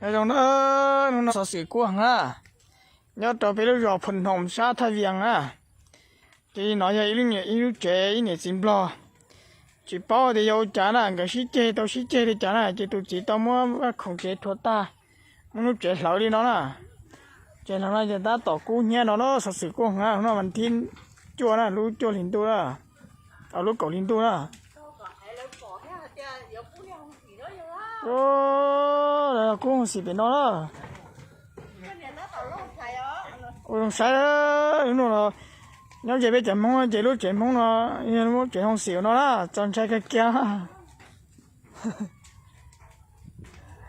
Nyob zoo na, hnub no xov xwm kub heev na, nyob rau peb lub zos Phu Noom sab Thaj Vias na. Ces no yog ib lub niam ib lub tsev ib niam txiv Nplog, tsis paub tias yog ua cas na, nkawd sib ceg tau sib ceg li cas na, ces tus txiv tau muab vaj khoom tsev rhuav tag, muab lub tsev hlawv li no na. Tsev hlawv no ces tab tom kub hnyiab no na, xov xwm kub heev na, hnub no vas thib cuaj na, lub cuaj hli ntuj na, lub kaum hli ntuj na. Kub xim pem no na. Ua zoo saib, hnub no nyob ze peb cov Hmoob ces lub tsev Hmoob no yog lub tsev hoo xim no na, txaus ntshai kawg kiag.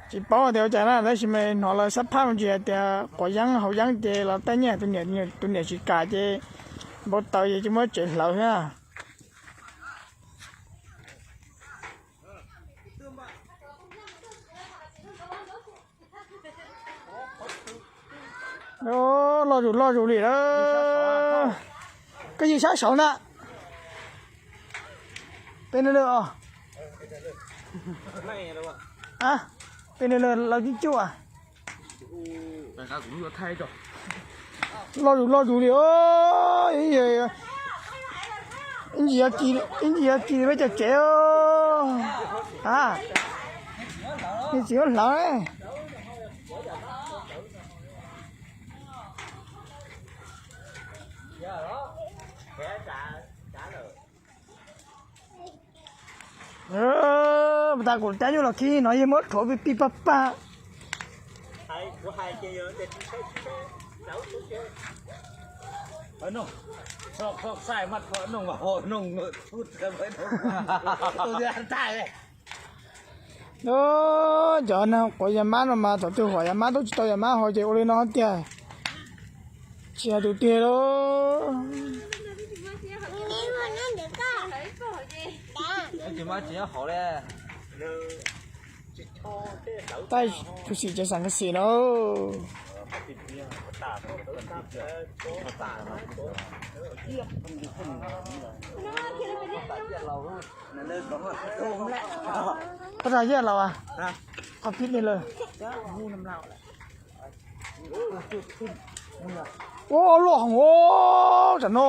Tsis paub tias ua cas na, tab sis mas hnov lawv sab phaj me ntsis hais tias quav yeeb haus yeeb ces los taj nyiaj, tus niam tsis kam ces npau taws ces cia muab tsev hlawv thiab. Loj zus loj zus li lawm. Koj ywg sab saud ntag. Peb nws lawm os. Peb nws lawm, lawv cib cuj. Loj zus loj zus li os. Ib ntsis yuav kis peb cov tsev. A, nws tsis muab hlawv. Mas tas kuv cab nyuj los khi no yog muab rhuav pij pij paj paj. Cov neeg quav yas mab no mas thaum twg huam yas mab tub tsis tau yas mab haus ces ua li no tiag. Tsis hais tus twg lauj. Tab tus xim ces xam kas xim no. Qhov tag yaj laus a, qhov pib li lawm. Ua loj heev os tam no.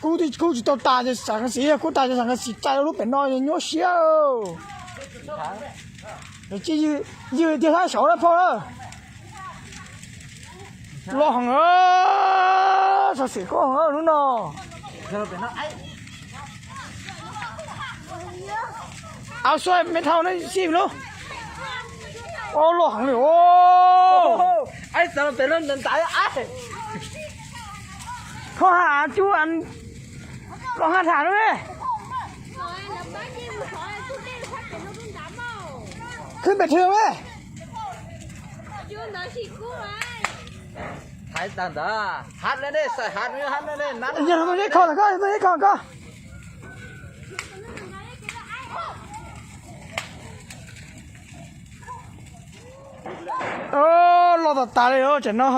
Kub tsis, kub tsis tau tas ces xam kas xim, kub tas ces xam kas xim tsa lub pem no nyuaj siab. Ywg tiag sab saud na phauj na. Loj heev, xov xwm kub heev hnub no. Áo soi me thau nó xim lub. Ô, loj heev li os. Khob ha cub loj hab tham lub ne. Khwb pes thw ne. Yog tau ib qho koj, tau ib qho koj. Loj tas tas li os tam no.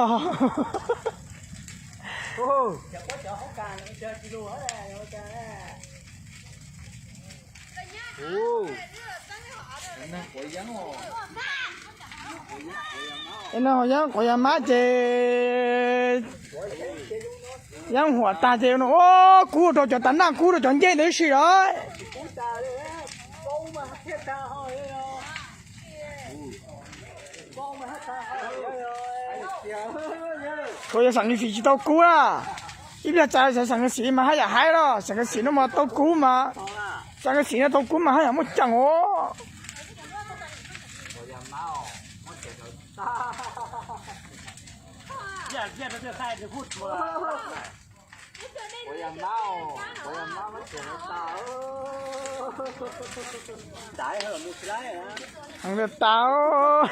Es no yog quav yas mab ces yeeb huam tag ces no, kub rau cov tas naj, kub rau cov ncej ntawd ib si lawm. Tsuas yog xam kas xim tsis tau kub na. Ib pliag txawm xam kas xim mas haj yam haib los, xam kas xim no mas tau kub mas, xam kas xim no tau kub mas haj yam muaj ceem os. Heev tas tas.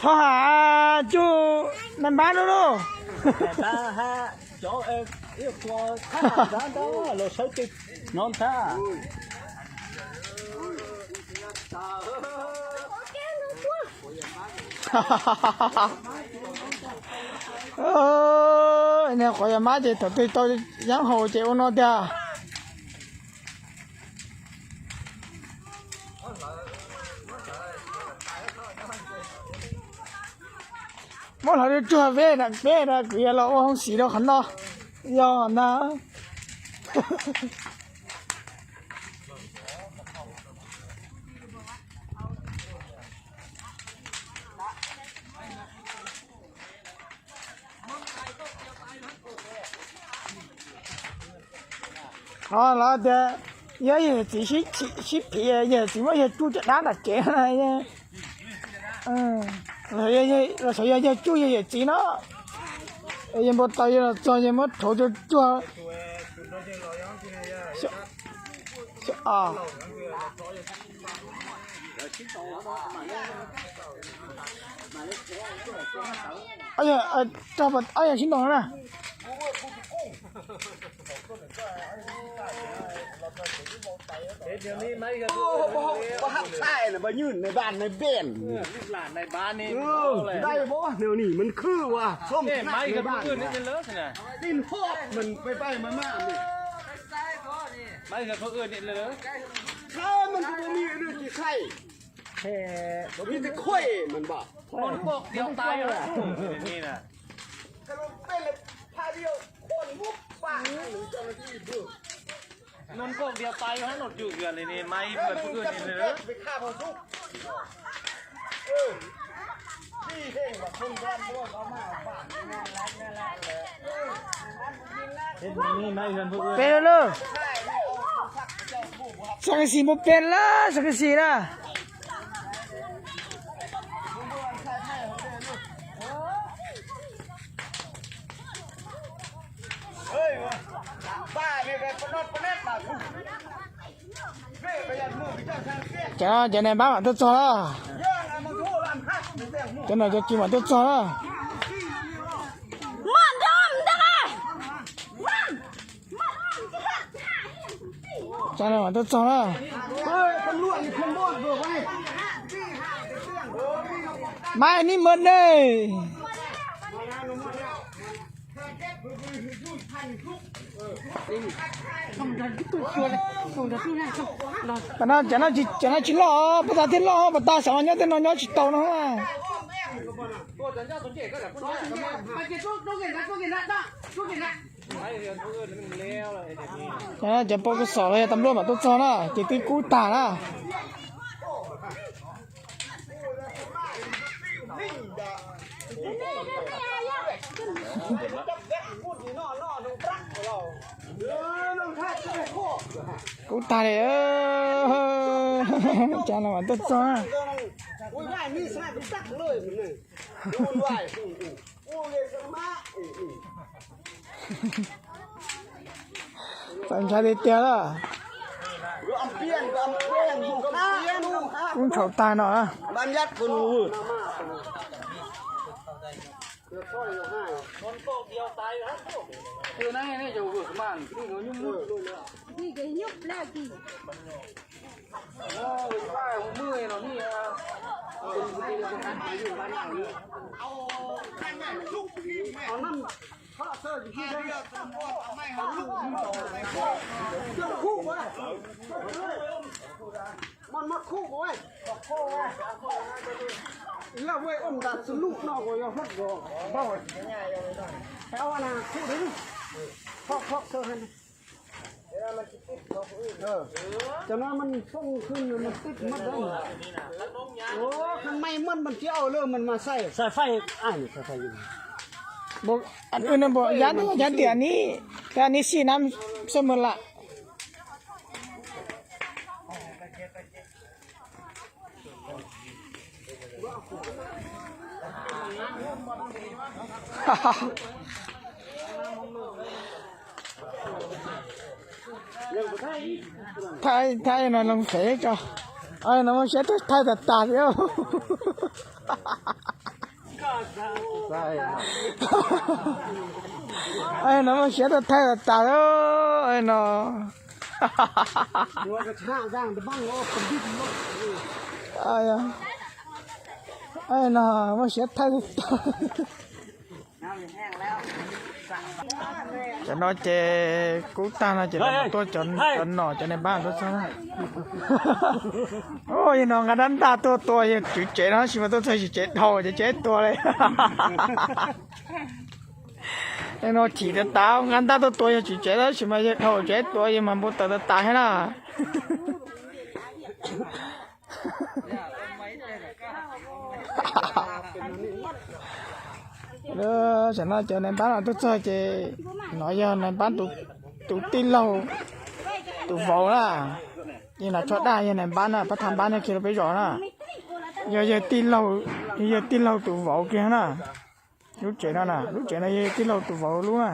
Thov has cuj naj npab lub lauj. Niag qhov yog mab ces thaum twg tau yeeb haus ces ua no tiag. Muab hlawv tsuag peb na, peb na kuv yuav los ua hoob siv rau qhov no. Yog na. Ho los tias yog yawg txiv sib phim, yawg txiv muab yawg tsuj caj dab tom tsev na. Los xyov yog yawg tsuj yawg yawm txiv no. Yawg npau taws yawg los txog yawg muab rhauv tsuag tsuag. Ob yawg sib ntaus na. Peb lawm, sab kev xis muaj peb lawm, sab kev xis na. Cov, cov no mam tuaj txog na. Cov no cov tsis mam tuaj txog na. Cov no mam tuaj txog na. Mab nib mab ne. Tam no cov no tsis loj, puag ta thiaj loj, puag ta xyov nyob tej no nyob tsis tau no. Cov poj koob xom los yog tas npluaj mam tuaj txog na ces twb kub tag na. Kub tag li, cov no mam tuaj txog na. Txaus ntshai tiag tiag lawm. Kub ntshauv tag no. Cov no mas fooj khwb mas tib mab dawb. Kha mej mab mas tsis au lawm mas mas xaij. Xaij faij, xaij faij. Nws npaum yab, yab tias nib, yab nib xij nab xab mws lam. Thaij, thaij no loo fev tso. No muaj siab tuaj thaij tas tas li. No muaj siab tuaj thaij tas tas li no. No muaj siab thaij tas tas. Cov no ces kub tag no ces lawv tuaj cov nom cov nais npab tuaj txog na. Yog no nqa dab ntaj tuaj tua yawg tswv tsev no tab sis mas tuaj txog tswv tsev dhau ces tsev tua li. No chim tas tas nqa ntaj tuaj tua yawg tswv tsev tab sis mas yawg dhau tsev tua yawg mas npau taws tas tas thiab na. Tam no cov nais npab no tuaj txog ces no yog nais npab tus tij laug tus vauv na. Yog no tso dag yog nais npab na, pab thab npab nyob kiag rau peb zos na. Yog yawg tij laug, yawg tij laug tus vauv kiag na. Lub tsev no na, lub tsev no yog tij laug tus vauv lub na.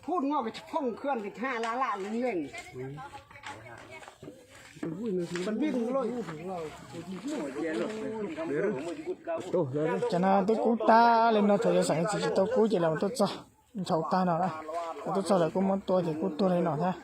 Cov no twb kub tag li no thaum yawg xeem txiv tsis tau kub ces lawv tuaj txog ntshaus tag no na. Lawv tuaj txog lawv kuj muab tua ces kuj tuag li no thiab.